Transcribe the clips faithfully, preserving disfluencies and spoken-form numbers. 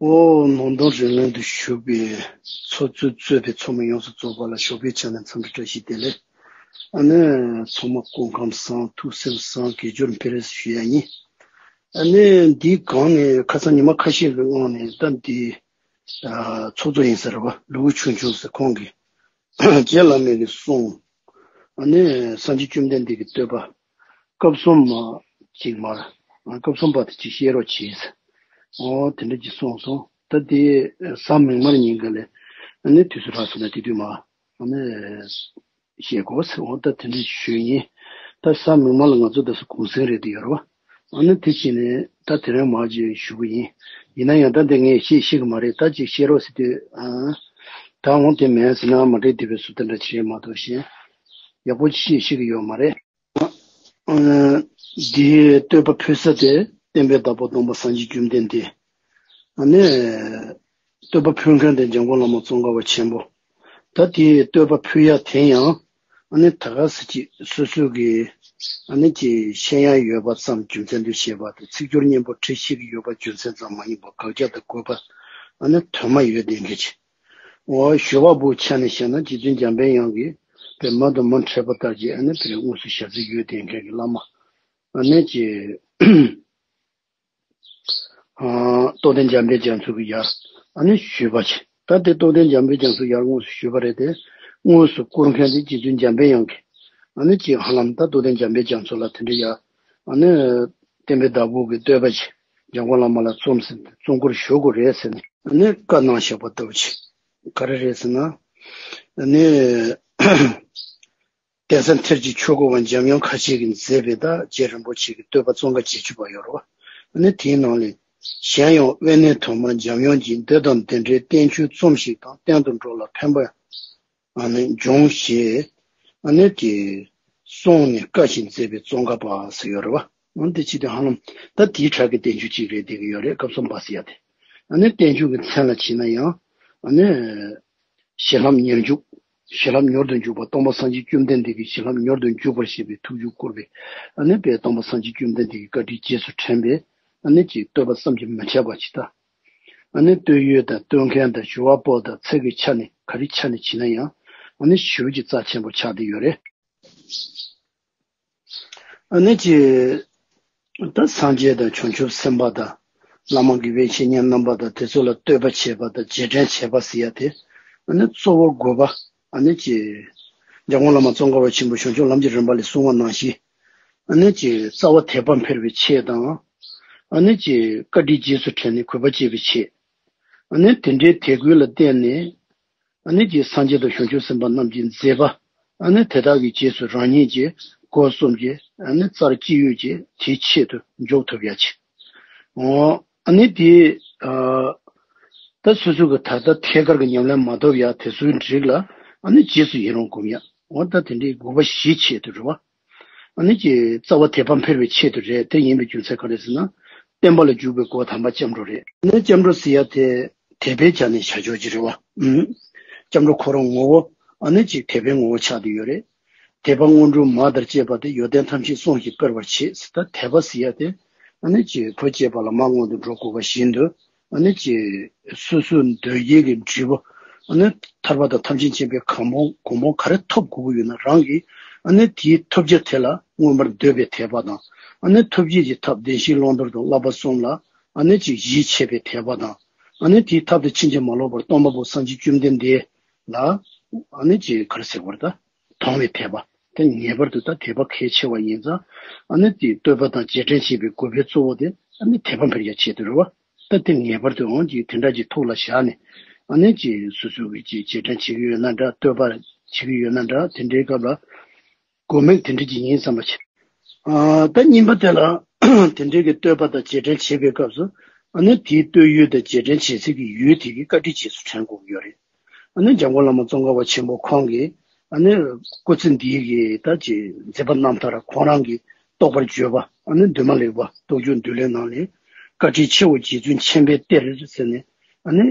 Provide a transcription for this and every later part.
ཨོ། ནང་དོན་རིང་ལུགས་དུ་ཞུགས་པའི་ཚོགས་གཙོས་གཙོས་པའི་ཚོགས་མི་ཡོངས་སུ་རྫོགས་པ་ལ་ཞོགས་པའི་ཆ་ནས་འཚམས་འདྲི་བཀྲ་ཤིས་བདེ་ལེགས། ཨ་ནི་ཚང་མ་སྐུ་ཁམས་བཟང་། ཐུགས་སེམས་བཟང་། དགེ་སྦྱོར་འཕེལ་ཞུ་ཡ་ཡིན། ཨ་ནི་འདིའི་སྒང་ནས་ཁ་སང་ཉི་མ་ཁ་ཤས་ཀྱི་སྔོན་ནས་ད་འདི་ཨ་ཚོགས་གཙོ་ཡིན་ཟེར་བ་ལུ་གུ་ཆུང་ཆུང་ཟེར་ཁོང་གིས་རྗེ་བླ་མའི་གི་གསུང་། ཨ་ནི་སངས་རྒྱས་བཅོམ་ལྡན་འདས་ཀྱི་བསྟོད་པ། སྐབས་གསུམ་མ་ཅིག་མར། སྐབས་གསུམ་པ་དེ་ཅིག་བཤད་རོགས་བྱས། ཨོ་དེ་འདྲ་ཅིག་གསུངས་སོང་། ད་དེ་གཟའ་མིག་དམར་ཉིན་ག་ལས་ཨ་ནི་དུས་ཚོད་རག་སོང་ན་དེ་དུས་མ་ཨ་ནི་བཤད་དགོས་ཟེར། འོ་ད་དེ་འདྲ་ཞུས་ཡིན། ད་གཟའ་མིག་དམར་ལ་ང་ཚོ་ད་སུ་གུང་སེང་རེད་དེ་ཡོད་རེད་བ། ཨ་ནི་དེ་བྱས་ནས་ད་དེ་རིང་མ་ཅིག་ཞུ་གི་ཡིན། ཡིན་ན་ཡང་ད་འདི་ངས་བཤད་ཤེས་གི་མ་རེད། ད་ཅིག་བཤད་རོགས་ཟེར་དུས་ཨ། ད་འོང་དེ་མེད་ཟེར་ན་མ་འགྲིག་དེ་བས་སུ་དེ་འདྲ་བྱེད་མ་གཏོགས་གཞན་ཡག་པོ་ཅིག་བཤད་ཤེས་གི་ཡོད་མ་རེད། ཨ་འདིའི་བསྟོད་པ་ཕུལ་ས་དེ་བསྟན་པའི་བདག་པོ་སྟོན་པ་སངས་རྒྱས་བཅོམ་ལྡན་འདས། ཨ་ནི་བསྟོད་པ་ཕུལ་མཁན་དེ་འཇམ་མགོན་བླ་མ་ཙོང་ཁ་པ་ཆེན་པོ། ད་དེའི་བསྟོད་པ་ཕུལ་ཡ་དེ་ཡང་ཨ་ནི་ད་ག་ཟེ་ཅིག་སོ་སོ་གི་ཨ་ནི་ཅིག་ཤེས་ཡ་ཡོད་པ་ཙམ་རྒྱུ་མཚན་དུ་བཤད་པ་དང་། ཚིག་སྦྱོར་སྙན་པོ་བྲི་ཤེས་ཀྱི་ཡོད་པ་རྒྱུ་མཚན་ཙམ་མ་ཡིན་པར་དགག་བྱ་དང་དགོས་པ་ཨ་ནི་དོན་མ་ཡོད་བསྟན་མཁན་ཅིག། འོ་ཞུ་བ་པོའི་ཆ་ནས་བཤད་ན་རྗེ་བཙུན་འཇམ་པའི་དབྱངས་ཀྱིས་པའི་མ་དང་མ་འཕྲད་པ་ལྟར་གྱི་ཨ་ནི་པའི་དངོས་སུ་ཞལ་གཟིགས་ཡོད་བསྟན་མཁན་གྱི་བླ་མ་ཨ་ནི་ཅིག། ཨ་རྟོགས་ལྡན་འཇམ་དཔལ་རྒྱ་མཚོ་གི་ཡར་ཨ་ནི་ཞུས་པ་ཅིག། ད་དེ་རྟོགས་ལྡན་འཇམ་དཔལ་རྒྱ་མཚོ་ཡར་དངོས་སུ་ཞུས་པ་རེད་དེ། དངོས་སུ་བསྐུར་མཁན་དེ་རྗེ་བཙུན་འཇམ་པའི་དབྱངས་ཀྱིས་ཨ་ནི་ཅིག་ཧ་ལམ་ད་རྟོགས་ལྡན་འཇམ་དཔལ་རྒྱ་མཚོ་ལ་དེ་འདྲ་ཡ་ཨ་ནི་བསྟན་པའི་བདག་པོ་གི་བསྟོད་པ་ཅིག་འཇམ་མགོན་བླ་མ་ལ་རྩོམ་ཟིན་རྩོམ་བསྐུར་ཞུ་དགོས་རེད་ཟེར་ནས་ཨ་ནི་བཀའ་གནང་བཞག་པ་ལྟ་བུ་ཅིག། ག་རེ་རེད་ཟེར་ན། ཨ་ནི། གདན་ས་མཐིལ་གྱི་ཆོས་སྐུ་བ་འཇམ་དབྱངས་ཁ་ཆེ་གིས་མཛད་པའི་ད་རྗེ་རིན་པོ་ཆེ་གི་བསྟོད་པ་ཙོང་ཁ་བྱེད་ཆུ་བ་ཡོད་རེད་བ། ཨ་ནི་དེའི་ནང་ལས། གཞན་ཡང་དབེན་གནས་དུ་མར་འཇམ་དབྱངས་ཀྱིས་འདི་དང་འདི་འདྲའི་བསྟན་བཅོས་རྩོམས་ཤིག་དང་བསྟན་དུ་འགྲོ་ལ་ཕན་པ་ཨ་ནི་འབྱུང་ཞེས་ཨ་ནི་དེ་གསུངས་ནས་བཀའ་ཞིག་མཛད་པའི་ཙོང་ཁ་པ་ཟེར་ཡོད་རེད་བ། ཨ་ནི་དེ་ཅི་སྟེ་ཧ་ལམ་ད་དེའི་གྲས་ཀྱི་བསྟན་བཅོས་གཅིག་རེད་བསྡད་ཀྱི་ཡོད་རེད། སྐབས་གསུམ་པ་ཟེར་ཡ་དེ། ཨ་ནི་བསྟན་བཅོས་ཀྱི་མཚན་ལ་བྱས་ན་ཡང་ཨ་ནི། ཞི་ལྷག་མྱུར་འཇུག། ཞི་ལྷག་མྱུར་དུ་འཇུག་པ། སྟོན་པ་སངས་རྒྱས་བཅོམ་ལྡན་འདས་ཀྱིས་ཞི་ལྷག་མྱུར་དུ་འཇུག་པར་བྱེད་པའི་ཐུགས་རྒྱུད་བསྐུར་བའི་ཨ་ནི་པའི་སྟོན་པ་སངས་རྒྱས་བཅོམ་ལྡན་འདས་ཀྱི་བཀའ་དྲིན་རྗེས་སུ་དྲན་པའི་ཨ་ནི་ཅིག་བསྟོད་པ་བསམ་གྱིས་མི་ཁྱབ་པ་ཅིག་ད། ཨ་ནི་བསྟོད་ཡུལ་དང་བསྟོད་མཁན་དང་ཞུ་བ་པོ་དང་ཚིག་གི་ཆ་ནས་ག་རེ་ཆ་ནས་བྱས་ན་ཡང་ཨ་ནི་ཞེ་པོ་ཅིག་རྩ་ཆེན་པོ་ཆགས་བསྡད་ཡོད་རེད། ཨ་ནི་ཅི། ད་སངས་རྒྱས་དང་བྱང་ཆུབ་སེམས་དཔའ་དང་། བླ་མ་དགེ་བའི་བཤེས་གཉེན་རྣམ་པ་དང་དེ་ཚོ་ལ་བསྟོད་པ་བྱེད་པ་དང་རྗེས་དྲན་བྱེད་པ་ཟེར་ཡ་དེ། ཨ་ནི་གཙོ་བོ་དགོས་པ། ཨ་ནི་ཅི། འཇམ་མགོན་བླ་མ་ཙོང་ཁ་པ་ཆེན་པོས་བྱང་ཆུབ་ལམ་གྱི་རིམ་པ་ལས་གསུངས་པ་ནང་བཞིན། ཨ་ནི་ཅི་རྩ་བ་དད་པ་འཕེལ་བའི་ཆེད་དང་། ཨ་ནི་ཅི་བཀའ་དྲིན་རྗེས་སུ་དྲན་ནས་གུས་པ་བསྐྱེད་པའི་ཆེད། ཨ་ནི་དེ་འདྲའི་དད་གུས་ལ་བརྟེན་ནས། ཨ་ནི་ཀྱི་སངས་རྒྱས་དང་བྱང་ཆུབ་སེམས་དཔའ་རྣམས་ཀྱི་མཛད་པ། ཨ་ནི་དེ་དག་གི་རྗེས་སུ་རང་ཉིད་ཀྱིས་སྒོ་གསུམ་གྱི་ཨ་ནི་རྩར་ཅི་ཡོད་ཀྱི་དེའི་ཆེད་དུ་འཇོག་ཐུབ་ཡ་ཆེ། འོ། ཨ་ནི་དེ་ཨ། ད་སོ་སོ་གི་ད་ལྟ་ཐད་ཀར་གྱི་ཉམས་ལེན་མ་ཐོབ་ཡ་དེ་ཚོའི་རིགས་ལ་ཨ་ནི་རྗེས་སུ་ཡི་རང་སྒོམ་ཡ། འོ་ད་དེ་འདྲའི་དགོས་པ་བཞི་ཆེད་དུ་རེད་བ། ཨ་ནི་ཀྱི་རྩ་བ་དད་པ་འཕེལ་བའི་ཆེད་དུ་རེད། དེ་ཡིན་པའི་རྒྱུ་མཚན་ག་རེ་ཟེར་ན། བསྟན་པ་ལ་འཇུག་པའི་སྒོ་དམ་པ་སྐྱབས་འགྲོ་རེད། ཨ་ནི་སྐྱབས་འགྲོ་ཟེར་ཡ་དེ་དད་པའི་ཆ་ནས་བྱ་ཆོག་ཅིག་རེད་བ། ཨུམ། སྐྱབས་འགྲོ་ཁོ་རང་ངོ་བོ་ཨ་ནི་ཅིག་དད་པའི་ངོ་བོ་ཆགས་བསྡད་ཡོད་རེད། དད་པ་དངོས་གྲུབ་མ་དང་བཅས་པ་དེ་ཡོན་ཏན་ཐམས་ཅད་གསུངས་ཤིང་སྤེལ་བར་བྱེད་ཟེར། ད་དད་པ་ཟེར་ཡ་དེ་ཨ་ནི་ཅིག་བུ་སྐྱེས་པ་ལ་མ་སྔོན་དུ་འགྲོ་དགོས་པ་བཞིན་དུ། ཨ་ནི་ཅིག་སོ་སོའི་འདོད་ཡོན་གྱི་འབྲས་བུ། ཨ་ནི་ཐར་པ་དང་ཐམས་ཅད་མཁྱེན་པའི་གོ་འཕང་གོ་འཕང་ག་རེ་ཐོབ་དགོས་ཀྱི་ཡོད་ན་རང་གིས་ཨ་ནི་དེའི་ཐོབ་བྱ་དེ་ལ་མངོན་པར་འདོད་པའི་དད་པ་དང་། ཨ་ནི་ཐོབ་བྱེད་ཀྱི་ཐབས་བདེན་བཞིའི་བླང་དོར་དང་བསླབ་པ་གསུམ་ལ་ཨ་ནི་ཅིག་ཡིད་ཆེས་པའི་དད་པ་དང་། ཨ་ནི་དེའི་ཐབས་དེ་ཕྱིན་ཅི་མ་ལོག་པར་སྟོན་པ་པོ་སངས་རྒྱས་བཅོམ་ལྡན་འདས་ལ་ཨ་ནི་ཅིག་ག་རེ་ཟེར་དགོས་རེད་ད། དང་བའི་དད་པ། དེ་ངེས་པར་དུ་ད་དད་པ་གལ་ཆེ་བ་ཡིན་ཙང་། ཨ་ནི་དེ་བསྟོད་པ་དང་རྗེས་དྲན་བྱེད་པའི་དགོས་པའི་གཙོ་བོ་དེ་ཨ་ནི་དད་པ་འཕེལ་ཡ་ཆེད་དུ་རེད་བ། ད་དེ་ངེས་པར་དུ་འོང་ཅིག་དེ་འདྲ་ཅིག་ཐུགས་ལ་བཞག་ནས། ཨ་ནི་ཅིག་སོ་སོ་གི་ཅིག་རྗེས་དྲན་བྱེད་ཀྱི་ཡོད་ན་འདྲ། བསྟོད་པ་བྱེད་ཀྱི་ཡོད་ན་འདྲ། དེ་འདྲའི་སྐབས་ལ་དགོས་མེད་དེ་འདྲ་ཅིག་ཡིན་བསམ་པ་བྱེད། ཨ་ད་གཉིས་པ་དེ་ལ་དེ་འདྲའི་གི་བསྟོད་པ་དང་རྗེས་དྲན་བྱེད་པའི་སྐབས་སུ། ཨ་ནི་དེའི་བསྟོད་ཡུལ་དང་རྗེས་དྲན་བྱེད་སའི་གི་ཡུལ་དེ་གི་བཀའ་དྲིན་རྗེས་སུ་དྲན་དགོས་ཀྱི་ཡོད་རེད། ཨ་ནི་འཇམ་མགོན་བླ་མ་ཙོང་ཁ་པ་ཆེན་པོ་ཁོང་གིས་ཨ་ནི་སྐུ་ཚེ་འདིའི་གི་ད་ཅིག་མཛད་པ་རྣམ་ཐར་ཁོང་རང་གིས་རྟོགས་པར་བརྗོད་པ། ཨ་ནི་འདུས་མ་ལེགས་པ་རྟོགས་བརྗོད་འདུས་ལེགས་ནང་ལས། བཀའ་དྲིན་ཆེའོ་རྗེ་བཙུན་མཁྱེན་པའི་གཏེར་ཟེར་ནས། ཨ་ནི་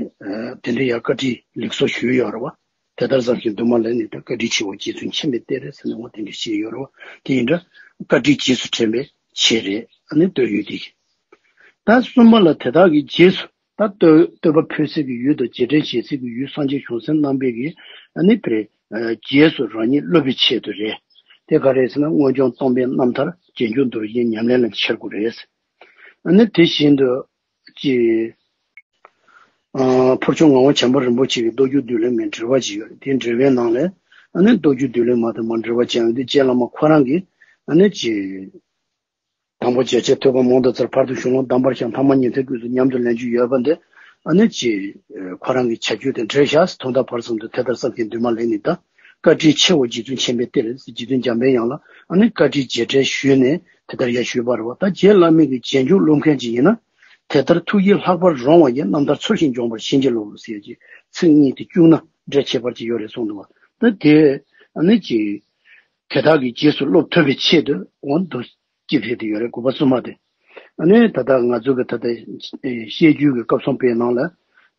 དེ་འདྲའི་ཡ་བཀའ་དྲིན་ལེགས་གསོལ་ཞུས་ཡོད་རེད་བ། དེ་ལྟར་བསམ་ཞིང་འདུན་མ་ལེགས་ནས། ད་བཀའ་དྲིན་ཆེའོ་རྗེ་བཙུན་མཁྱེན་པའི་གཏེར་ཟེར་ནས་འོ་དེ་འདྲ་བཤད་ཡོད་རེད་བ། དེ་ཡིན་འདྲ་བཀའ་དྲིན་རྗེས་སུ་དྲན་པའི་ཆེད་རེད། ཨ་ནི་བསྟོད་ཡུལ་དེ་གི། ད་གསུམ་པ་ལ་དེ་དག་གི་རྗེས་སུ། ད་བསྟོད་བསྟོད་པ་ཕུལ་སའི་གི་ཡུལ་དང་རྗེས་དྲན་བྱེད་སའི་གི་ཡུལ་སངས་རྒྱས་བྱང་སེམས་རྣམ་པའི་གི་ཨ་ནི་དཔེར་རྗེས་སུ་རང་ཉིད་སློབ་པའི་ཆེད་དུ་རེད། དེ་ག་རེ་ཟེར་ན་སྔོན་བྱུང་སྟོང་པའི་རྣམ་ཐར་རྗེས་འཇུག་མདོར་བཞིན་ཉམས་ལེན་ལ་འཆར་དགོས་རེད། ཨ་ནི་དེ་བཞིན་དུ་ཀྱི། ཨ། ཕུར་ལྕོག་ངག་དབང་བྱམས་པ་རིན་པོ་ཆེ་གི་མདོ་རྒྱུགས་བསྡུས་ལེན་མའི་འགྲེལ་པ་ཅིག་ཡོད་རེད། དེའི་འགྲེལ་པའི་ནང་ལས་ཨ་ནི་མདོ་རྒྱུགས་བསྡུས་ལེན་མ་དང་མ་འགྲེལ་པ་ཅན་ཡོད་དེ་རྗེ་བླ་མ་ཁོ་རང་གིས་ཨ་ནི་ཅི། དང་པོ་རྗེ་ཆེན་ཐོས་པ་མང་དུ་བཙལ། བར་དུ་གཞུང་ལུགས་གདམས་པར་ཤར། ཐ་མ་ཉི་ཚེ་ཀུན་ཏུ་ཉམས་སུ་ལེན་རྒྱུ་ཡོད་པ་འདི་ཨ་ནི་ཅི། ཁོ་རང་གི་བྱ་སྤྱོད་དེ་འགྲེལ་བཞག་དོན་དག་བར་གསུམ་དུ་དེ་ལྟར་བསམ་གྱིས་འདུན་མ་ལེགས་ནི་དང་། བཀའ་དྲིན་ཆེའོ་རྗེ་བཙུན་མཁྱེན་པའི་གཏེར། རྗེ་བཙུན་འཇམ་པའི་དབྱངས་ལ་ཨ་ནི་བཀའ་དྲིན་རྗེས་དྲན་ཞུས་ནས་དེ་ལྟར་ཡར་ཞུས་པ་རེད་བ། ད་རྗེ་བླ་མའི་གི་རྗེས་འཇུག་སློབ་མཁན་ཅིག་ཡིན་ན། དེ་ལྟར་ཐུགས་ཀྱི་ལྷག་པར་རུང་བ་ཡི། རྣམ་ཐར་ཚུལ་བཞིན་སྦྱོངས་པར་བྱིན་གྱིས་རློབས། ཟེར་གྱི་ཚིག་གཉིས་དེ་བཅུག་ན་འགྲེལ་ཁྱད་པར་ཅིག་ཡོད་རེད་གསུངས་འདུག་བ། ད་དེ་ཨ་ནི་ཅི། དེ་དག་གི་རྗེས་སུ་སློབ་ཐུབ་པའི་ཆེད་དུ་འོང་འདུག་ཅེས་ཕེབས་ཏེ་ཡོད་རེད། དགུ་པ་གསུམ་པ་དེ། ཨ་ནི་ད་ལྟ་ང་ཚོ་གི་ད་ལྟ་བཤད་རྒྱུད་ཀྱི་སྐབས་སུ་པའི་ནང་ལ།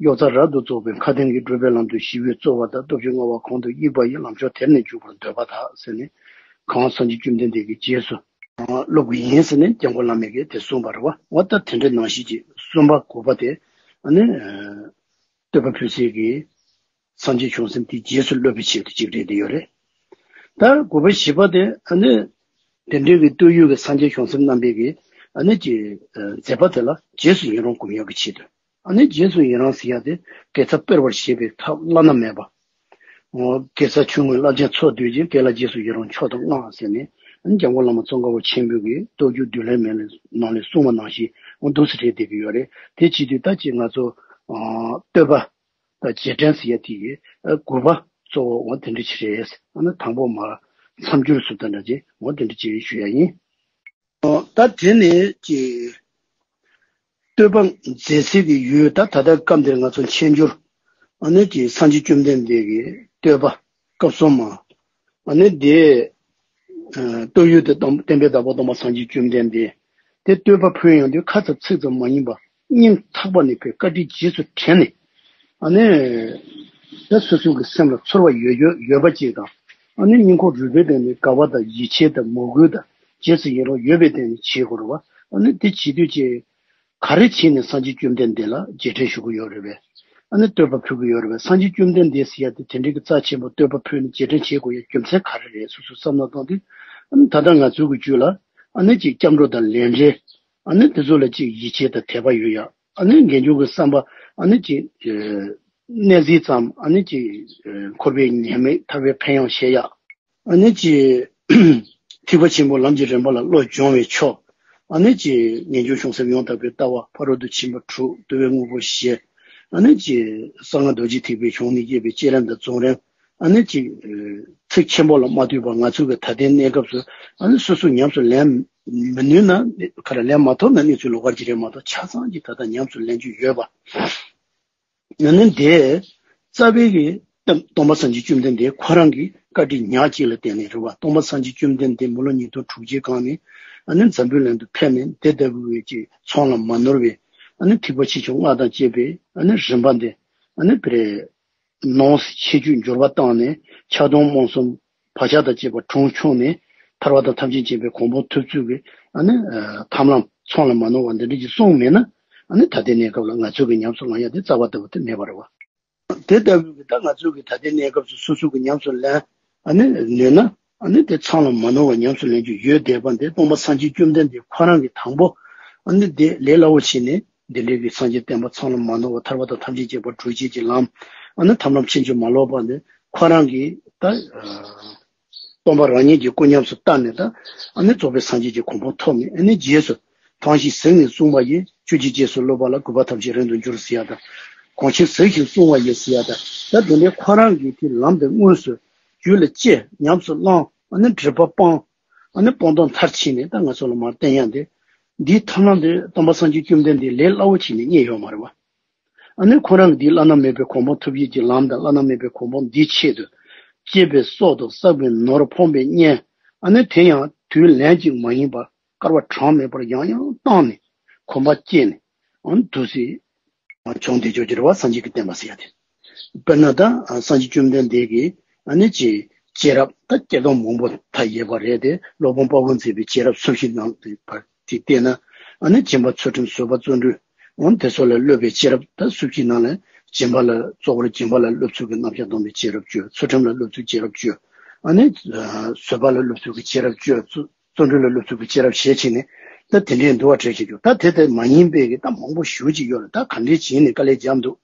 གཡོ་རྩ་རབ་ཏུ་རྫོགས་པའི་མཁའ་ལྡིང་གི། སྒྲུབ་པའི་ལམ་དུ་ཞི་བའི་རྩོལ་བ་དང་། སྟོབས་བཅུ་མངའ་བ་གང་དུ་དབྱིག་པ་ཡི། ལམ་མཆོག་དེར་ནི་འཇུག་པར་འདོད་པ་དག་ཟེར་ནས། གང་སངས་རྒྱས་བཅོམ་ལྡན་འདས་ཀྱི་རྗེས་སུ་སློབ་དགོས་ཡིན་ཟེར་ནས་སྐྱབས་མགོན་བླ་མས་ཀྱིས་དེ་གསུངས་པ་རེད་བ། འོ་ད་དེ་འདྲའི་ནང་བཞིན་གྱི་གསུམ་པ་དགུ་པ་དེ་ཨ་ནི། བསྟོད་པ་ཕུལ་སའི་གི་སངས་རྒྱས་བྱང་སེམས་དེ་རྗེས་སུ་སློབ་པའི་ཆེད་དུ་ཅིག་རེད་དེ་ཡོད་རེད། ད་དགུ་པ་བཞི་པ་དེ་ཨ་ནི་དེ་འདྲའི་གི་བསྟོད་ཡུལ་གྱི་སངས་རྒྱས་བྱང་སེམས་རྣམ་པའི་གི་ཨ་ནི་ཀྱི་མཛད་པ་དེ་ལ་རྗེས་སུ་ཡི་རང་སྒོམ་ཡག་གི་ཆེད་དུ། ཨ་ནི་རྗེས་སུ་ཡི་རང་ཟེར་ཡ་དེ་དགེ་རྩ་སྤེལ་བར་བྱེད་པའི་ཐབས་བླ་ན་མེད་པ། དགེ་རྩ་ཆུང་ངུའི་རླབས་ཆེན་ཚོགས་བསྡུས་ཀྱི། དགེ་ལ་རྗེས་སུ་ཡི་རང་མཆོག་ཏུ་བསྔགས་ཟེར་ནས། ཨ་ནི་སྐྱབས་མགོན་བླ་མ་ཙོང་ཁ་པ་ཆེན་པོའི་གི་མདོ་རྒྱུད་བསྡུས་ལེན་མའི་ནང་ལས་གསུངས་པ་ནང་བཞིན་འོ་འདུག་སེ་རེད་བསྡད་ཀྱི་ཡོད་རེད། དེ་བྱེད་དུས་ད་ཅི་ང་ཚོ་བསྟོད་པ། ད་རྗེས་དྲན་ཟེར་ཡ་དེ་ཡི་དགུ་པ་གཙོ་བོ་འོ་དེ་འདྲ་ཅིག་རེད། ཨ་ནི་དང་པོ་མར་མཚམས་སྦྱོར་སུ་ད་འདྲ་ཅིག་འོ་དེ་འདྲ་ཅིག་ཞུ་ཡ་ཡིན། ད་དེ་ནས་ཀྱི་བསྟོད་པ་མཛད་སའི་གི་ཡུལ་ད་ད་ལྟ་སྐབས་འདིར་ང་ཚོ་མཁྱེན་འགྱུར་ཨ་ནི་ཀྱི་སངས་རྒྱས་བཅོམ་ལྡན་འདས་ཀྱི་བསྟོད་པ་སྐབས་གསུམ་མ། ཨ་ནི་དེ། ཨ། བསྟོད་ཡུལ་དེ་སྟོན་པའི་བདག་པོ་སྟོན་པ་སངས་རྒྱས་བཅོམ་ལྡན་འདས། དེ་བསྟོད་པ་ཕུལ་ཡོང་དུས་ཁ་ཙམ་ཚིག་ཙམ་མ་ཡིན་པར་སྙིང་ཐག་པ་ནས་ཕེབས། བཀའ་དྲིན་རྗེས་སུ་དྲན་ནས། ཨ་ནི། ད་སོ་སོ་གི་སེམས་ལ་ཚོར་བ་ཡོད་ཡོད་ཡོད་པ་ཅིག་དང་། ཨ་ནི་སྙིང་ཁོང་རུས་པའི་སྟེང་ནས་དགའ་བ་དང་ཡིད་ཆེས་དང་མོས་གུས་དང་རྗེས་སུ་ཡི་རང་ཡོད་པའི་སྟེང་ནས་བྱེད་དགོས་རེད་བ། ཨ་ནི་དེ་བྱེད་དུས་ཀྱི། ག་རེ་བྱས་ནས་སངས་རྒྱས་བཅོམ་ལྡན་འདས་ལ་རྗེས་དྲན་ཞུ་གི་ཡོད་རེད་པས། ཨ་ནི་བསྟོད་པ་ཕུལ་གི་ཡོད་རེད་པས། སངས་རྒྱས་བཅོམ་ལྡན་འདས་ཟེར་ཡ་དེ་དེ་འདྲའི་གི་རྩ་ཆེན་པོ་བསྟོད་པ་ཕུལ་ནས་རྗེས་དྲན་བྱེད་དགོས་ཡ་རྒྱུ་མཚན་ག་རེ་རེད། སོ་སོ་བསམ་བློ་བཏང་དུས། ཨ་ནི་ད་ལྟ་ང་ཚོའི་གི་རྒྱུད་ལ་ཨ་ནི་ཅིག་སྐྱབས་འགྲོ་དང་ལས་འབྲེལ། ཨ་ནི་དེ་ཚོ་ལ་ཅིག་ཡིད་ཆེས་དང་དད་པ་ཡོད་ཡ། ཨ་ནི་ངེས་འབྱུང་གི་བསམ་པ་ཨ་ནི་ཅིག་ཨ་མནལ་གཟིགས་ཙམ། ཨ་ནི་ཅིག་ཨ་འཁོར་བའི་ཉེས་དམིགས་ཐར་པའི་ཕན་ཡོན་བཤད་ཡ། ཨ་ནི་ཅིག་ཐེག་པ་ཆེན་པོ་ལམ་གྱི་རིམ་པ་ལ་བློ་སྦྱོང་བའི་ཕྱོགས། ཨ་ནི་ཅིག་ངེས་འབྱུང་བྱང་སེམས་ཡང་དག་པའི་ལྟ་བ། ཕ་རོལ་ཏུ་ཕྱིན་པ་དྲུག་ཏུ་བའི་དངོས་པོ་བཞི། ཨ་ནི་ཅིག་གསང་སྔགས་རྡོ་རྗེ་ཐེག་པའི་གཞུང་ནས་བཤད་པའི་བསྐྱེད་རིམ་དང་རྫོགས་རིམ། ཨ་ནི་ཅིག་ཚིག་ཆེན་པོ་ལ་མ་ལྟོས་པར་ང་ཚོ་གི་ད་ལྟའི་གནས་སྐབས་སུ་ཨ་ནི་སོ་སོ་ཉམས་སུ་ལེན་མི་ནུས་ན། ག་རེ་ལེན་མ་ཐུབ་ན་གནས་ཚུལ་ལོགས་ཀ་ཅིག་རེད་མ་གཏོགས་ཆ་ཚང་གི་ད་ལྟ་ཉམས་སུ་ལེན་རྒྱུ་ཡོད་པ། ཨ་ནི་དེ་རྩ་བའི་གི་སྟོན་པ་སངས་རྒྱས་བཅོམ་ལྡན་འདས་ཁོ་རང་གི་བཀའ་དྲིན་ཉག་གཅིག་ལ་བརྟེན་ནས་རེད་བ། སྟོན་པ་སངས་རྒྱས་བཅོམ་ལྡན་འདས་མི་ལོ་ཉིས་སྟོང་དྲུག་ཅུའི་སྒང་ནས་ཨ་ནི་འཛམ་བུའི་གླིང་དུ་ཕེབས་ནས་དེ་ལྟ་བུའི་གི་ཚོགས་ལ་མ་ནོར་བའི་ཨ་ནི་ཐེག་པ་ཆེ་ཆུང་ལྔ་དང་བཅས་པའི་ཨ་ནི་རིམ་པ་འདི་ཨ་ནི་བེ་རེ་ནང་གསེས་ཆེ་བརྗོད་འགྱུར་བ་བཏང་ནས་ཕྱག་སྟོང་སྨོན་གསུམ་བག་ཆགས་དང་བཅས་པ་གྲོང་ཆུང་ནས་ཐར་པ་དང་ཐམས་ཅད་མཁྱེན་པའི་གོ་འཕང་ཐོབ་ཚུལ་གྱི་ཨ་ནི་ཐབས་ལམ་ཚང་ལ་མ་ནོར་བ་འདི་འདྲ་ཅིག་གསུངས་མེད་ན། ཨ་ནི་ད་ལྟའི་གནས་སྐབས་ལ་ང་ཚོ་གི་ཉམས་སུ་བླང་ཡ་དེ་རྩ་བ་ལྟ་བུ་དེ་མེད་པ་རེད་བ། དེ་ལྟ་བུའི་གི་ད་ང་ཚོ་གི་ད་ལྟའི་གནས་སྐབས་སུ་སོ་སོ་གི་ཉམས་སུ་ལེན་ཨ་ནི་ནུས་ན། ཨ་ནི་དེ་ཚང་ལ་མ་ནོར་བ་ཉམས་སུ་ལེན་རྒྱུ་ཡོད་བསྡད་པ་འདི་སྟོན་པ་སངས་རྒྱས་བཅོམ་ལྡན་འདས་ཁོ་རང་གི་དང་པོ་ཨ་ནི་དེ་ལས་སླ་བོ་བྱས་ནས་འདི་འདྲའི་གི་སངས་རྒྱས་བསྟན་པ་ཚང་ལ་མ་ནོར་བ་ཐར་པ་དང་ཐམས་ཅད་མཁྱེན་པ་སྒྲུབ་བྱེད་ཀྱི་ལམ། ཨ་ནི་ཐབས་ལམ་ཕྱིན་ཅི་མ་ལོག་པ་འདི་ཁོ་རང་གིས་ད་སྟོན་པ་རང་ཉིད་ཀྱི་སྐུ་ཉམས་སུ་བསྟར་ནས་ད་ཨ་ནི་རྫོགས་པའི་སངས་རྒྱས་ཀྱི་གོ་འཕང་ཐོབ་ནས། ཨ་ནི་རྗེས་སུ་དང་ཞིང་གཟིགས་ནས་གསུངས་པ་ཡིས། ཆོས་ཀྱི་རྗེས་སུ་སློབ་པ་ལ། གུས་པ་ཐམས་ཅད་རིང་དུ་འགྱུར་ཟེར་ཡ་དང་། གང་ཞིག་གཟིགས་ཤིང་གསུང་བ་ཡིས་ཟེར་ཡ་དང་། ད་དེ་འདྲའི་ཁོ་རང་གིས་དེ་ལམ་དེ་དངོས་སུ་རྒྱུད་ལ་སྐྱེས། ཉམས་སུ་བླངས། ཨ་ནི་སྒྲིབ་པ་སྤངས། ཨ་ནི་སྤངས་རྟོགས་མཐར་ཕྱིན་ནས་ད་ང་ཚོ་ལ་མར་བསྟན་ཡ་དེ། འདིའི་ཐབས་ལམ་དེ་སྟོན་པ་སངས་རྒྱས་བཅོམ་ལྡན་འདས་ལས་སླ་བོ་བྱས་ནས་རྙེད་ཡོད་མ་རེད་བ། ཨ་ནི་ཁོ་རང་གིས་འདིའི་བླ་ན་མེད་པའི་གོ་འཕང་ཐོབ་བྱེད་ཀྱི་ལམ་དང་། བླ་ན་མེད་པའི་གོ་འཕང་འདིའི་ཆེད་དུ་སྤྱད་པའི་སྲོག་དང་བསགས་པའི་ནོར། ཕོངས་པའི་གཉེན། ཨ་ནི་དེ་ཡང་དུས་ལན་གཅིག་མ་ཡིན་པར་སྐལ་བ་གྲངས་མེད་པར་ཡང་ཡང་བཏང་ནས་གོམ་པ་བསྐྱེད་ནས། ཨ་ནི་འདུག་སེ་བྱུང་བསྡད་ཆོག་གི་རེད་བ། སངས་རྒྱས་ཀྱི་བསྟན་པ་ཟེར་ཡ་དེ། དཔེར་ན་ད་སངས་རྒྱས་བཅོམ་ལྡན་འདས་ཀྱིས་ཨ་ནི་ཅིག་སྐྱེས་རབས་ད་སྐྱེས་སྟོན་མང་པོ་མཐའ་ཡས་པ་རེད་དེ། སློབ་དཔོན་དཔའ་བོས་མཛད་པའི་སྐྱེས་རབས་སུམ་ཅུ་ནང་དུ་བར་དེ་བལྟས་ན། ཨ་ནི་སྦྱིན་པ་ཚུལ་ཁྲིམས་བཟོད་པ་བརྩོན་འགྲུས། འོན་དེ་ཚོ་ལ་སློབ་པའི་སྐྱེས་རབས་ད་སུ་གཅིག་ནང་ལ་སྦྱིན་པ་ལ་གཙོ་བོར་སྦྱིན་པ་ལ་སློབ་ཚུལ་གྱི་རྣམ་གཞག་སྟོན་པའི་སྐྱེས་རབས་བཅུ། ཚུལ་ཁྲིམས་ལ་སློབ་ཚུལ་སྐྱེས་རབས་བཅུ། ཨ་ནི་བཟོད་པ་ལ་སློབ་ཚུལ་གྱི་སྐྱེས་རབས་བཅུ། བརྩོན་འགྲུས་ལ་སློབ་ཚུལ་གྱི་སྐྱེས་རབས་ཞེས་བྱས་ནས་ད་དེ་འདྲའི་འདུལ་བ་བྲིས་བཞིན་འདུག་ད་དེ་ལྟར་མ་ཡིན་པའི་གི་ད་མང་པོ་ཞེ་ཅིག་ཡོད་རེད། ད་ག་འདྲས་བྱས་ནས་དཀའ་ལས་བརྒྱབ་འདུག་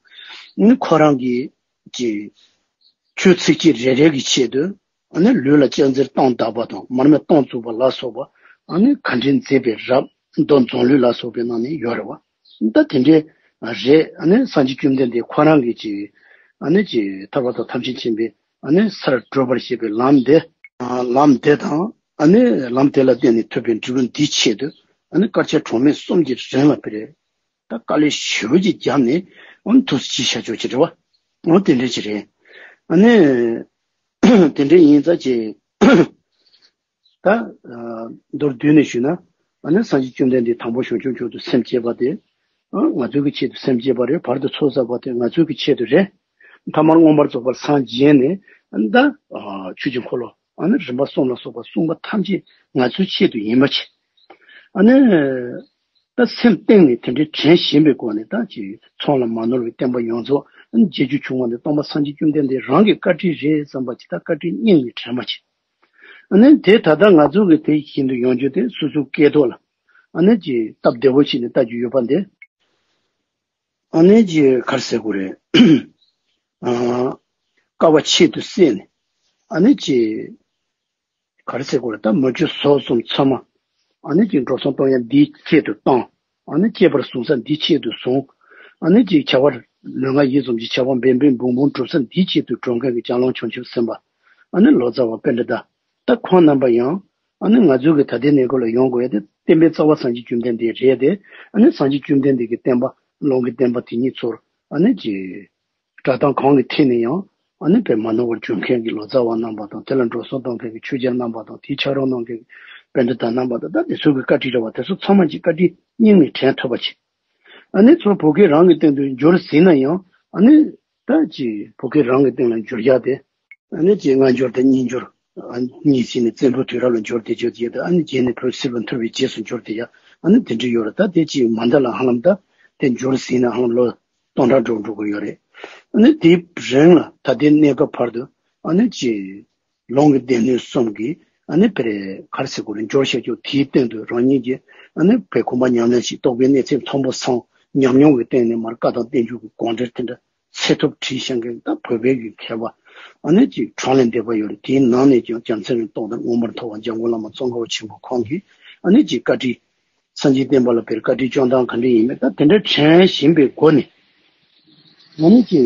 ཨ་ནི་ཁོ་རང་གི་ཀྱི་ཆོས་ཚིགས་བཅད་རེ་རེ་གི་ཆེད་དུ་ཨ་ནི་ལུས་ལ་ལྕགས་འཛེར་བཏང་བཏགས་པ་དང་མར་མེ་བཏང་བཙུགས་པ་ལ་སོགས་པ་ཨ་ནི་ག་འདྲས་མཛད་པའི་རབས་མདོ་འཛམ་གླིང་ལ་སོགས་པའི་ནང་ནས་ཡོད་རེད་བ། ད་དེ་འདྲའི་རེད། ཨ་ནི་སངས་རྒྱས་བཅོམ་ལྡན་འདས་ཁོ་རང་གིས་ཀྱི་ཨ་ནི་ཀྱི་ཐར་པ་དང་ཐམས་ཅད་མཁྱེན་པའི་ཨ་ནི་སར་བགྲོད་པར་བྱེད་པའི་ལམ་དེ་ལམ་དེ་དང་ཨ་ནི་ལམ་དེ་ལ་བརྟེན་ནས་ཐོབ་པའི་འབྲས་བུ་འདིའི་ཆེད་དུ་ཨ་ནི་དཀའ་སྤྱད་གྲོགས་མེད་གསུམ་གྱི་རིང་ལ་སྤེལ་རེད། ད་དཀའ་ལས་ཞེ་པོ་ཅིག་བརྒྱབ་ནས་ཨོ་ཐུགས་སུ་ཅི་བྱ་ཆོག་ཅི་རེད་བ། ཨོ་དེ་འདྲ་ཅིག་རེད། ཨ་ནི་དེ་འདྲ་ཡིན་ཙང་ཅིག་ད་མདོར་བསྡུས་ནས་ཞུས་ན་ཨ་ནི་སངས་རྒྱས་བཅོམ་ལྡན་འདས་དང་པོ་བྱང་ཆུབ་མཆོག་ཏུ་སེམས་བསྐྱེད་པ་དེ་ཨ་ང་ཚོའི་གི་ཆེད་དུ་སེམས་བསྐྱེད་པ་རེད། བར་དུ་ཚོགས་བསགས་པ་དེ་ང་ཚོའི་གི་ཆེད་དུ་རེད། ཐ་མར་མངོན་པར་རྫོགས་པར་སངས་རྒྱས་ནས་ད་ཆོས་ཀྱི་འཁོར་ལོ་ཨ་ནི་རིམ་པ་གསུམ་ལ་སོགས་པ་གསུངས་པ་ཐམས་ཅད་ང་ཚོའི་ཆེད་དུ་ཡིན་པ་ཆེ། ཨ་ནི། ད་སེམས་གཏིང་ནས་དེ་འདྲའི་དྲན་བཞིན་པའི་སྒོ་ནས་ད་ཅིག་ཚོགས་ལ་མ་ནོར་བའི་བསྟན་པ་ཡོངས་རྫོགས་ཨ་ནི་རྒྱས་རྒྱུ་བྱུང་བ་ནི་སྟོན་པ་སངས་རྒྱས་བཅོམ་ལྡན་འདས་རང་གི་བཀའ་དྲིན་རེད་བསམ་པ་ཅིག་ད་བཀའ་དྲིན་སྙིང་ནས་དྲན་པ་ཅིག་ཨ་ནི་དེ་ད་ལྟ་ང་ཚོ་གི་དེ་བཞིན་དུ་ཡོང་རྒྱུ་དེ་སོ་སོའི་སྐལ་ཐོག་ལ་ཨ་ནི་ཅིག་སྟབས་བདེ་བོ་ཞིག་ནས་ལྟ་རྒྱུ་ཡོད་པ་འདི། ཨ་ནི་ཅིག་ག་རེ་ཟེར་དགོས་རེད། ཨ། དཀའ་བ་ཆེད་དུ་བསལ་ནས། ཨ་ནི་ཅིག་ག་རེ་ཟེར་དགོས་རེད། ད་མི་རྒྱུ་ཟོག་གསུམ་ཚང་མ། ཨ་ནི་ཅིག་འགྲོ་སོང་གཏོང་ཡ་འདིའི་ཆེད་དུ་བཏང་། ཨ་ནི་སྐྱེས་པར་བཟུང་ས་འདིའི་ཆེད་དུ་བཟུང་། ཨ་ནི་ཅིག་བྱ་བ་ལུས་ངག་ཡིད་གསུམ་གྱི་བྱ་བ་འབད་འབད་འབུང་འབུང་སྒྲུབ་ས་འདིའི་ཆེད་དུ་འགྲོ་མཁན་གྱི་སྐྱབས་མགོན་བྱང་ཆུབ་སེམས་དཔའ། ཨ་ནི་ལོ་ཙཱ་བ་པཎྜི་ཏ། ད་ཁོང་རྣམ་པ་ཡང་། ཨ་ནི་ང་ཚོའི་གི་ད་ལྟའི་གནས་སྐབས་ལ་ཡོང་དགོས་ཡ་དེ་བསྟན་པའི་རྩ་བ་སངས་རྒྱས་བཅོམ་ལྡན་འདས་རེད་དེ། ཨ་ནི་སངས་རྒྱས་བཅོམ་ལྡན་འདས་ཀྱི་བསྟན་པ་ལུང་གི་བསྟན་པ་དེ་ཉིད་ཚོར་ཨ་ནི་ཅིག་སྒྲ་གདངས་གང་གི་ཐད་ནས་ཡང་ཨ་ནི་དཔེ་མ་ནོར་བར་བྱུང་མཁན་གྱི་ལོ་ཙཱ་བ་རྣམ་པ་དང་དེ་ལ་འགྲོ་སོང་གཏོང་མཁན་གྱི་ཆོས་རྒྱལ་རྣམ་པ་དང་དེའི་ཕྱག་རོགས་གནང་མཁན་གྱི་པཎྜི་ཏ་རྣམ་པ་དང་ད་དེ་ཚོ་གི་བཀའ་དྲིན་རེད་བ། དེ་ཚོ་ཚང་མ་གྱི་བཀའ་དྲིན་སྙིང་ནས་དྲན་ཐུབ་པ་བྱེད། ཨ་ནི་ཚུར་བོད་སྐད་རང་གི་སྟེང་དུ་བསྒྱུར་ཟིན་ན་ཡང་ཨ་ནི་ད་ཅི་བོད་སྐད་རང་གི་སྟེང་ལ་བསྒྱུར་ཡག་དེ་ཨ་ནི་ཅི་སྔ་འགྱུར་དང་སྙན་འགྱུར་ཨ་གཉིས་ཟིན་ནས་བཙན་པོའི་དུས་རབས་ལ་འགྱུར་དེ་བརྗོད་དེ་ཡག་དང་ཨ་ནི་རྗེས་ནས་བོད་སིལ་བུར་འཐོར་བའི་རྗེས་སུ་འགྱུར་དེ་ཡག་ཨ་ནི་དེ་འདྲ་ཡོད་རེད། ད་དེ་ཅི་མ་འདི་ལ་ཧ་ལམ་ད་དེ་འགྱུར་ཟིན་ན་ཧ་ལམ་ལོ་སྟོང་ཕྲག་འགྲོ་འགྲོ་གི་ཡོད་རེད། ཨ་ནི་དེའི་རིང་ལ་ད་ལྟའི་གནས་སྐབས་བར་དུ་ཨ་ནི་ཅི། ལུང་གི་སྡེ་སྣོད་གསུམ་གྱི་ཨ་ནི་བེ་རེ་ག་རེ་ཟེར་དགོས་རེད། འབྱོར་བཤད་རྒྱུ་དེའི་སྟེང་དུ་རང་ཉིད་ཀྱིས་ཨ་ནི་བེ་ཁོམ་པ་ཉམས་ལེན་ཞིག་རྟོགས་པའི་གནས་ཚད་མཐོན་པོ་སོང་ཉམས་མྱོང་གི་སྟེང་ནས་མར་བཀའ་དང་བསྟན་འགྱུར་གྱི་དགོངས་འགྲེལ་དེ་འདྲ་ཚད་ཐུབ་བྲིས་བཞག་མཁན་ད་བོད་པའི་གི་མཁས་པ་ཨ་ནི་ཅིག་གྲངས་ལས་འདས་པ་ཡོད་རེད། དེའི་ནང་ནས་ཀྱང་རྒྱལ་མཚན་རིང་ཐོག་དང་མངོན་པར་མཐོ་བ་འཇམ་མགོན་བླ་མ་ཙོང་ཁ་པ་ཆེན་པོ་ཁོང་གིས་ཨ་ནི་ཅིག་བཀའ་དྲིན། སངས་རྒྱས་བསྟན་པ་ལ་བེ་རེ་བཀའ་དྲིན་སྐྱོང་སྟངས་ག་འདྲ་ཡིན་མིན་ད་དེ་འདྲ་དྲན་བཞིན་པའི་སྒོ་ནས། ང་ནི་ཅི།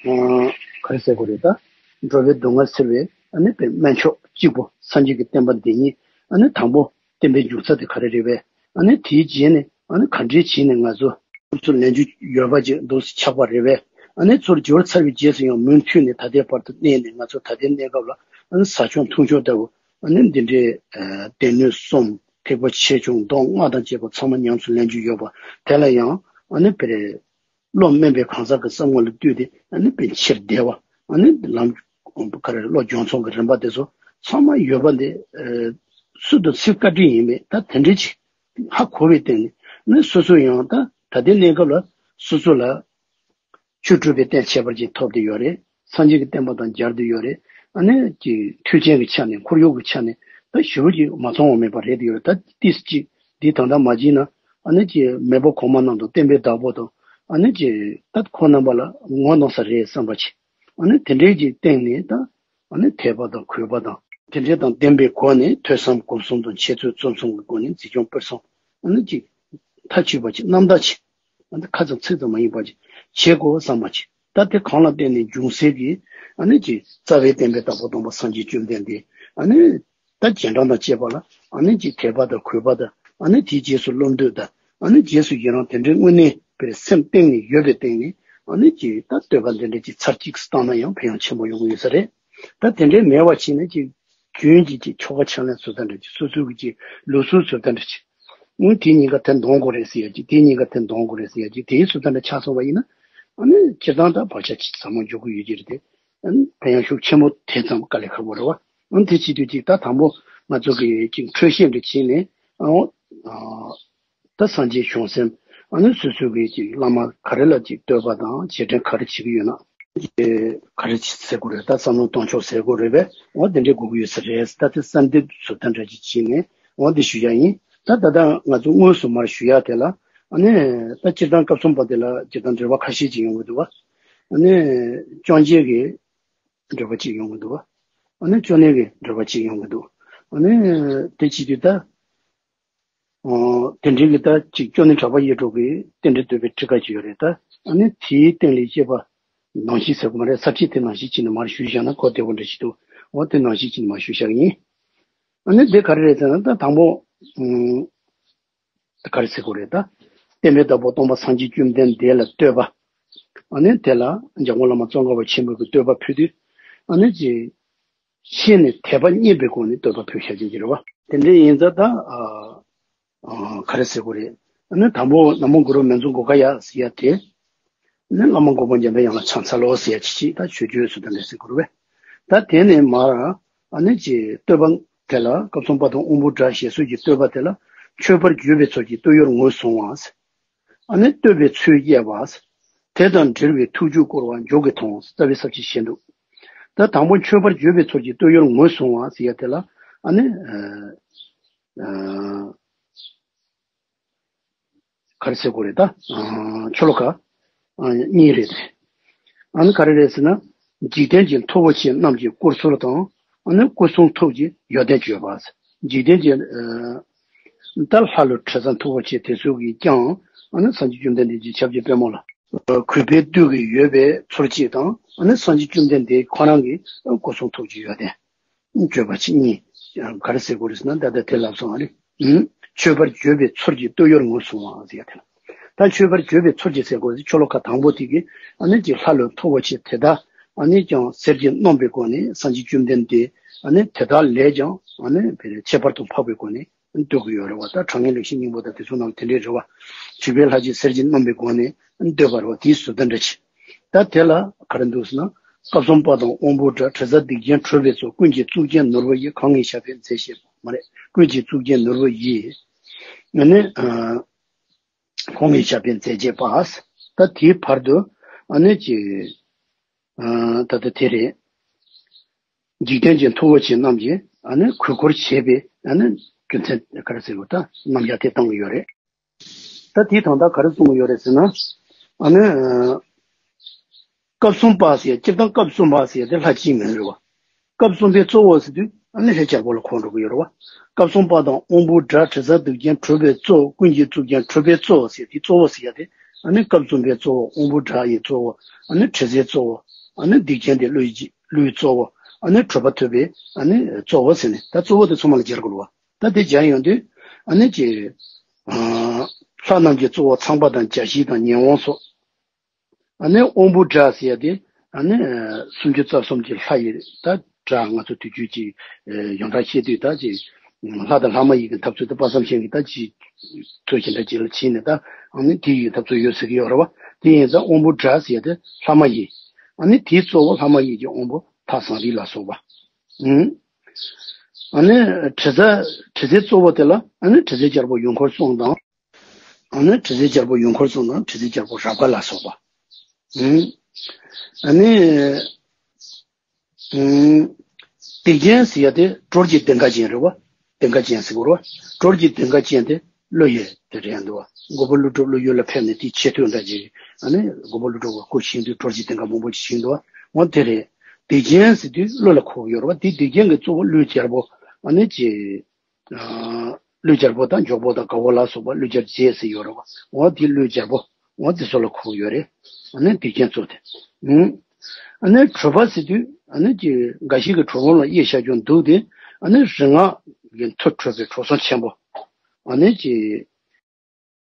ག་རེ་ཟེར་དགོས་རེད་ད། འགྲོ་བའི་སྡུག་བསྔལ་སེལ་བའི་ཨ་ནི་བེ་སྨན་མཆོག་གཅིག་པུ་སངས་རྒྱས་ཀྱི་བསྟན་པ་འདི་ཉིད་ཨ་ནི་དང་པོ་བསྟན་པའི་འབྱུང་རྩ་དེ་ག་རེ་རེད་པས། ཨ་ནི་དེའི་རྗེས་ནས་ཨ་ནི་ག་འདྲས་བྱས་ནས་ང་ཚོ་ཚུར་ལེན་རྒྱུ་ཡོད་པ་ཅིག་འདུག་སེ་ཆགས་པ་རེད་པས། ཨ་ནི་ཚུར་འབྱོར་ཚར་བའི་རྗེས་སུ་ཡང་མུ་མཐུད་ནས་ད་ལྟའི་བར་དུ་གནས་ནས་ང་ཚོ་ད་ལྟའི་གནས་སྐབས་ལ་ཨ་ནི་ཟ་ཆོག་འཐུང་ཆོག་ལྟ་བུ། ཨ་ནི་འདི་འདྲའི་སྡེ་སྣོད་གསུམ་ཐེག་པ་ཆེ་ཆུང་མདོ་སྔགས་དང་བཅས་པ་ཚང་མ་ཉམས་སུ་ལེན་རྒྱུ་ཡོད་པ་དེ་ལ་ཡང་ཨ་ནི་བེ་རེ་བློ་དམན་པའི་གང་ཟག་གི་བསམ་ངོ་ལ་ལྟོས་ཏེ་ཨ་ནི་བེ་ཕྱིར་བདེ་བ་ཨ་ནི་ལམ་ག་རེ་བློ་སྦྱོང་ཚོགས་ཀྱི་རིམ་པ་དེ་ཚོ་ཚང་མ་ཡོད་པ་འདི་སུ་དང་སུའི་བཀའ་དྲིན་ཡིན་མེད་ད་དེ་འདྲའི་ཅིག་ཧ་གོ་བའི་སྟེང་ནས་ཨ་ནི་སོ་སོ་ཡང་ད་ད་ལྟའི་གནས་སྐབས་ལ་སོ་སོ་ལ། ཆོས་སྒྲུབ་པའི་རྟེན་ཁྱད་པར་ཅན་ཐོབ་སྟེ་ཡོད་རེད། སངས་རྒྱས་ཀྱི་བསྟན་པ་དང་སྦྱར་ཏེ་ཡོད་རེད། ཨ་ནི་ཀྱི་མཐུན་རྐྱེན་གྱི་ཆ་ནས་ཁོར་ཡུག་གི་ཆ་ནས་ད་ཞེ་པོ་ཅིག་མ་ཚང་བ་མེད་པ་རེད་དེ་ཡོད་རེད། ད་ཏིས་ཅིག་འདི་ད་ལྟ་མ་བྱིན་ན་ཨ་ནི་ཀྱི་མེས་པོ་གོང་མ་རྣམས་དང་བསྟན་པའི་བདག་པོ་དང་ཨ་ནི་ཀྱི་ད་ཁོ་རྣམ་པ་ལ་ངོ་གནོང་ས་རེད་བསམ་པ་ཅིག་ཨ་ནི་དེ་འདྲའི་ཅིག་སྟེང་ནས་ད་ཨ་ནི་དད་པ་དང་གུས་པ་དང་དེ་འདྲའི་དང་ལྡན་པའི་སྒོ་ནས་ཐོས་བསམ་སྒོམ་གསུམ་དང་འཆད་རྩོད་རྩོམ་གསུམ་གྱི་སྒོ་ནས་འཛིན་སྐྱོང་སྤེལ་གསུམ་ཨ་ནི་ཅིག་མཐའ་གཅིག་པ་ཅིག་རྣམ་དག་ཅིག་ཨ་ནི་ཁ་ཙམ་ཚིག་ཙམ་མ་ཡིན་པ་ཅིག་བྱེད་དགོས་བསམ་པ་ཅིག་ད་དེ་གང་ལ་བརྟེན་ནས་འབྱུང་སྲིད་ཀྱི་ཨ་ནི་ཅིག་རྩ་བའི་བསྟན་པའི་བདག་པོ་སྟོན་པ་སངས་རྒྱས་བཅོམ་ལྡན་འདས་ཨ་ནི་ད་རྗེས་འབྲང་དང་བཅས་པ་ལ་ཨ་ནི་ཅིག་དད་པ་དང་གུས་པ་དང་ཨ་ནི་དེའི་རྗེས་སུ་བློ་འདོད་དང་ཨ་ནི་རྗེས་སུ་ཡི་རང་དེ་འདྲའི་དངོས་གནས་པའི་སེམས་གཏིང་ནས་ཡོད་པའི་སྟེང་ནས་ཨ་ནི་ཅིག་ད་བསྟོད་པ་འདི་འདྲ་ཅིག་ཚར་གཅིག་བཏང་ན་ཡང་ཕན་ཡོན་ཆེན་པོ་ཡོང་གི་ཡོད་ས་རེད། ད་དེ་འདྲའི་མེད་པ་བྱས་ནས་ཅིག་རྒྱུན་གྱི་ཅིག་ཆོ་ག་ཕྱག་ལེན་བཟོ་ལྟ་འདྲ་ཅིག་སོ་སོ་གི་ཅིག་ལུགས་སྲོལ་བཟོ་ལྟ་འདྲ་ཅིག་ཨང་དེ་གཉིས་ཀ་དེ་འདོན་དགོས་རེད་ཟེར་ཡ་ཅིག་དེ་གཉིས་ཀ་དེ་འདོན་དགོས་རེད་ཟེར་ཡ་ཅིག་དེའི་བཟོ་ལྟ་འདྲ་ཆགས་སོང་བ་ཡིན་ན་ཨ་ནི་སྤྱིར་བཏང་ད་བག་ཆགས་ཅིག་ཟབ་མོ་འཇོག་གི་ཡོད་ཀྱི་རེད་དེ། ཨ་ནི་ཕན་ཡོན་ཤུགས་ཆེན་པོ་དེ་ཙམ་དཀའ་ལས་ཁག་པོ་རེད་བ། ཨ་ནི་དེ་བྱེད་དུས་ཅིག་ད་དང་པོ་ང་ཚོ་གི་ཅིག་འཕྲོད་བཤད་འདྲ་བྱས་ནས་ཨ་ཨ། ད་སངས་རྒྱས་བྱང་སེམས་ ཨ་ནི་སོ་སོ་གི་ཅིག་བླ་མ་ག་རེ་ལ་ཅིག་བསྟོད་པ་དང་རྗེས་དྲན་ག་རེ་བྱེད་ཀྱི་ཡོད་ན། ཅིག་ག་རེ་ཟེར་དགོས་རེད། ད་བསམ་བློ་གཏོང་ཕྱོགས་ཟེར་དགོས་རེད་པས། འོ་དེ་འདྲའི་དགོས་ཀྱི་ཡོད་ས་རེད། ད་དེ་གསལ་འདེབས་བཟོ་ལྟ་འདྲ་ཅིག་བྱས་ནས་འོ་དེ་ཞུ་ཡ་ཡིན། ད་ད་ལྟ་ང་ཚོ་དངོས་སུ་མར་ཞུ་ཡ་དེ་ལ། ཨ་ནི་ད་སྤྱིར་བཏང་སྐབས་གསུམ་པ་དེ་ལ་སྤྱིར་བཏང་འགྲེལ་པ་ཁ་ཤས་ཅིག་ཡོང་གི་འདུག་བ། ཨ་ནི་སྐྱོན་བརྗོད་ཀྱི་འགྲེལ་པ་གཅིག་ཡོང་གི་འདུག་བ། ཨ་ནི་ཅོ་ནེ་གི་འགྲེལ་པ་གཅིག་ཡོང་གི་འདུག་ཨ་ནི་དེ་བྱེད་དུས་ད། ཨོ། དེ་འདྲའི་གི་ད་ཅིག་ཅོ་ནེ་གྲགས་པ་ཡེ་གྲོགས་ཀྱི་རྟེན་འབྲེལ་བསྟོད་པའི་ཁྲིད་ཀ་ཅིག་ཡོད་རེད་ད། ཨ་ནི་དེའི་སྟེང་ལ་བཤད་པ་ནང་བཞིན་ཟེར་དགོས་མ་རེད། ས་བཅད་དེ་ནང་བཞིན་བྱས་ནས་མར་ཞུས་བཞག་ན་གོ་བདེ་པོ་འདྲ་ཞིག་འདུག་འོ་དེ་ནང་བཞིན་བྱས་ནས་མར་ཞུས་བཞག་གི་ཡིན། ཨ་ནི་འདི་ག་རེ་རེད་ཟེར་ན་ད་དང་པོ། ཨུམ། ག་རེ་ཟེར་དགོས་རེད་ད། བསྟན་པའི་བདག་པོ་སྟོན་པ་སངས་རྒྱས་བཅོམ་ལྡན་འདས་ལ་བསྟོད་པ། ཨ་ནི་དེ་ལ་འཇམ་མགོན་བླ་མ་ཙོང་ཁ་པ་ཆེན་པོ་གི་བསྟོད་པ་ཕུལ་དུས། ཨ་ནི་ཅི། ཤེས་ནས་དད་པ་རྙེད་པའི་སྒོ་ནས་བསྟོད་པ་ཕུལ་བྱ་བྱེད་ཀྱི་རེད་བ། དེ་འདྲ་ཡིན་ཙང་ད། ཨ། ཨ། ག་རེ་ཟེར་དགོས་རེད། ཨ་ནི་དང་པོ་ན་མོ་གུ་རུ་མན་ཛུ་གྷོ་ཥ་ཡ་ཟེར་ཡ་དེ། ནི་བླ་མ་མགོན་པོ་འཇམ་པའི་དབྱངས་ལ་ཕྱག་འཚལ་ལོ་ཟེར་ཡ་ཅིག་ཅིག་ད་མཆོད་བརྗོད་སུ་དང་འདྲ་ཟེར་དགོས་རེད་བས། ད་དེ་ནས་མར། ཨ་ནི་ཅི་བསྟོད་པ་དེ་ལ་སྐབས་སུ་བབ་དང་དབང་པོ་སྒྲ་ཞེས་སོགས་ཀྱི་བསྟོད་པ་དེ་ལ་མཆོད་པར་བརྗོད་པའི་ཚུལ་གྱིས་བསྟོད་ཡུལ་ངོས་བཟུང་བ། ཨ་ནི་བསྟོད་པའི་ཚུལ་དབྱེ་བ། དེ་དང་འབྲེལ་བའི་ཐུགས་རྒྱུད་བསྐོར་བ་མཇུག་གི་དོན་རྩ་བའི་ས་བཅད་བཤད་འདུག་ད་དང་པོ་མཆོད་པར་བརྗོད་པའི་ཚུལ་གྱིས་བསྟོད་ཡུལ་ངོས་བཟུང་བ་ཟེར་ཡ་དེ་ལ། ཨ་ནི། ཨ། ཨ། ག་རེ་ཟེར་དགོས་རེད་ད། ཨ། ཆོ་ལོ་ཀ་ཨ། གཉིས་རེད། ཨ་ནི་ག་རེ་རེད་ཟེར་ན། འཇིག་རྟེན་གྱི་མཐུ་བོ་ཆེ་རྣམས་ཀྱི་བཀུར་ཚུལ་དང་། ཨ་ནི་སྐུ་གསུང་ཐུགས་ཀྱི་ཡོན་ཏན་བརྗོད་པ། འཇིག་རྟེན་གྱི། ཨ། ད་ལྷ་ཀླུ་དྲི་ཟ་མཐུ་བོ་ཆེ་དེ་ཚོ་གིས་ཀྱང་། ཨ་ནི་སངས་རྒྱས་བཅོམ་ལྡན་འདས་ཀྱི་ཞབས་ཀྱི་པད་མོ་ལ། ཨ། གུས་པས་འདུད་ཀྱི་ཡོད་པའི་ཚུལ་གཅིག་དང་། ཨ་ནི་སངས་རྒྱས་བཅོམ་ལྡན་འདས་ཁོ་རང་གི་སྐུ་གསུང་ཐུགས་ཀྱི་ཡོན་ཏན། བརྗོད་པ་ཅིག་གཉིས། ག་རེ་ཟེར་དགོས་རེད་ཟེར་ན་ད་ལྟ་དེ་ལབ་སོང་བ་རེད། ཨུམ། མཆོད་པར་བརྗོད་པའི་ཚུལ་གྱིས་བསྟོད་ཡུལ་ངོས་བཟུང་བ་ཟེར་ཡ་དེ་ལ། ད་མཆོད་པར་བརྗོད་པའི་ཚུལ་གྱིས་ཟེར་དགོས་ཟེར་ཆོ་ལོ་ཀ་དང་པོ་དེ་གིས། ཨ་ནི་ཅིག་ལྷ་ཀླུ་མཐུ་བོ་ཆེ་དེ་དག་ཨ་ནི་ཀྱང་གསེར་གྱིས་བསྣམས་པའི་སྒོ་ནས་སངས་རྒྱས་བཅོམ་ལྡན་འདས། ཨ་ནི་དེ་དག་ལས་ཀྱང་ཨ་ནི་ཁྱད་པར་དུ་འཕགས་པའི་སྒོ་ནས་བསྟོད་ཀྱི་ཡོད་རེད་བ། ད་དྲང་ངེས་ལེགས་བཤད་སྙིང་པོ་དང་དེ་ཚོ་ནང་དེ་འདྲའི་རེད་བ། བྱིས་པའི་ལྷ་ཆོས་གསེར་གྱིས་བསྣམས་པའི་སྒོ་ནས་བསྟོད་པ་རེད་བ། དེའི་ཟུར་ལྟ་འདྲ་ཆེ། ད་དེ་ལ་ག་རེ་འདུག་ཟེར་ན། སྐབས་སུ་བབ་དང་དབང་པོ་སྒྲ། དྲི་ཟ་སྡིག་ཅན་གྲུབ་པའི་ཚུལ། ཀུན་གྱི་གཙུག་རྒྱན་ནོར་བུ་ཡིས། གང་ངེས་ཞབས་པད་མཛེས་བྱེད་པ། མ་རེད། ཀུན་གྱི་གཙུག་རྒྱན་ནོར་བུ་ཡིས། ཨ་ནི། ཨ། གང་ངེས་ཞབས་པད་མཛེས་བྱེད་པ། ད་དེའི་བར་དུ། ཨ་ནི་ཅི། ཨ། ད་ལྟ་དེ་རེད། འཇིག་རྟེན་གྱི་མཐུ་བོ་ཆེ་རྣམས་ཀྱིས་ཨ་ནི་གུས་བཀུར་བྱེད་པའི་ཨ་ནི་རྒྱུ་མཚན་ག་རེ་ཟེར་དགོས། ད་རྣམ་གཞག་དེ་བཏང་གི་ཡོད་རེད། ད་དེའི་དོན་དག་ག་རེ་གསུང་གི་ཡོད་རེད་ཟེར་ན། ཨ་ནི། ཨ། སྐབས་སུ་བབ་ཟེར་ཡ་སྤྱིར་བཏང་སྐབས་སུ་བབ་ཟེར་ཡ་དེ་ལྷ་གཅིག་མིན་རེད་བ། སྐབས་གསུམ་པའི་གཙོ་བོ་ཟེར་དུས་ཨ་ནི་ལྷའི་རྒྱལ་པོ་ལ་གོ་འགྲོ་གི་ཡོད་རེད་བ། སྐབས་སུ་བབ་དང་དབང་པོ་སྒྲ། དྲི་ཟ་སྡིག་ཅན་གྲུབ་པའི་གཙོ། ཀུན་གྱི་གཙུག་རྒྱན་གྲུབ་པའི་གཙོ་ཟེར་དེ་གཙོ་བོ་ཟེར་ཡ་དེ། ཨ་ནི་སྐབས་གསུམ་པའི་གཙོ་བོ་དབང་པོ་སྒྲ་ཡི་གཙོ་བོ། ཨ་ནི་དྲི་ཟའི་གཙོ་བོ། ཨ་ནི་སྡིག་ཅན་དེ་ཀླུ་ཡི་ཀླུའི་གཙོ་བོ། ཨ་ནི་གྲུབ་པ་ཐོབ་པའི་ཨ་ནི་གཙོ་བོ་ཟེར་ནས་ད་གཙོ་བོ་དེ་ཚང་མ་ལ་སྦྱར་དགོས་རེད་བ། ད་དེ་སྦྱར་ཡོང་དུས་ཨ་ནི་ཅི། ཨ། ལྷ་རྣམས་ཀྱི་གཙོ་བོ་ཚངས་པ་དང་བརྒྱ་བྱིན་དང་ཉེ་དབང་སོགས། ཨ་ནི་དབང་པོ་སྒྲ་ཟེར་ཡ་དེ། ཨ་ནི་སུམ་ཅུ་རྩ་གསུམ་གྱི་ལྷ་ཡི་ད་སྒྲ་ང་ཚོ་དུས་རྒྱུན་གྱི་ཡོངས་གྲགས་བཤད་དུས་ད་ཅི། ལྷ་དང་ལྷ་མ་ཡིན་གྱི་འཐབ་རྩོད་དེ་དཔག་བསམ་ཤིང་གི་ད་ཅི། ཚོད་ཅི་འདྲ་ཅིག་ལ་ཕྱིན་ནས་ད་ཨ་ནི་དེ་ཡི་འཐབ་རྩོད་ཡོད་ཟེར་གྱི་ཡོད་རེད་བ། དེ་ཡིན་ཙང་དབང་པོ་སྒྲ་ཟེར་ཡ་དེ་ལྷ་མ་ཡིན། ཨ་ནི་དེའི་གཙོ་བོ་ལྷ་མ་ཡིན་གྱི་དབང་པོ་ལྷ་བསམ་རིག་ལ་སོགས་པ། ཨུམ། ཨ་ནི་དྲི་ཟ་དྲི་ཟའི་གཙོ་བོ་དེ་ལ་ཨ་ནི་དྲི་ཟའི་རྒྱལ་པོ་ཡུལ་འཁོར་གསུམ་དང་། ཨ་ནི་དྲི་ཟའི་རྒྱལ་པོ་ཡུལ་འཁོར་གསུམ་དང་དྲི་ཟའི་རྒྱལ་པོ་རབ་དགའ་ལ་སོགས་པ། ཨུམ། ཨ་ནི། ཨུམ། སྡིག་ཅན་ཟེར་ཡ་དེ་གྲོལ་གྱི་སྡིག་ཅན་རེད་བ། སྡིག་ཅན་ཟེར་དགོས་རེད་བ། གྲོལ་གྱི་སྡིག་ཅན་དེ་ཀླུ་ཡི་དེ་རེད་འདུག་བ། མགོན་པོ་ཀླུ་སྒྲུབ་ཀླུ་ཡུལ་ལ་ཕེབས་ནས་དེའི་ཆེ་བསྟོད་འདྲ་ཅིག་ཨ་ནི་མགོན་པོ་ཀླུ་སྒྲུབ་ཀྱི་སྐུ་བཞེངས་དུས་གྲོལ་གྱི་སྡིག་ཅན་མང་པོ་ཅིག་བཞེངས་འདུག་བ། འོ་དེ་རེད། སྡིག་ཅན་ཟེར་དུས་ཀླུ་ལ་གོ་གི་ཡོད་རེད་བ། དེ་སྡིག་ཅན་གྱི་གཙོ་བོ་ཀླུའི་རྒྱལ་པོ་ཨ་ནི་ཅི། ཨ། ཀླུ་རྒྱལ་པོ་དང་འཇོག་པོ་དང་དགའ་བོ་ལ་སོགས་པ་ཀླུ་རྒྱལ་བྱེད་ཟེར་ཡོད་རེད་བ། འོ་དེ་ཀླུ་རྒྱལ་པོ། འོ་དེ་ཚོ་ལ་གོ་ཡོད་རེད། ཨ་ནི་སྡིག་ཅན་གཙོ་དེ། ཨུམ། ཨ་ནི་གྲུབ་པ་ཟེར་དུས་ཨ་ནི་ཀྱི་འགའ་ཞིག་གི་གྲུབ་དབང་ལ་དབྱེ་བྱ་རྒྱུ་འདུག་སྟེ། ཨ་ནི་རིག་སྔགས་ཀྱི་མཐུ་གྲུབ་པའི་གྲོགས་སོ་ཆེན་པོ། ཨ་ནི་ཀྱི་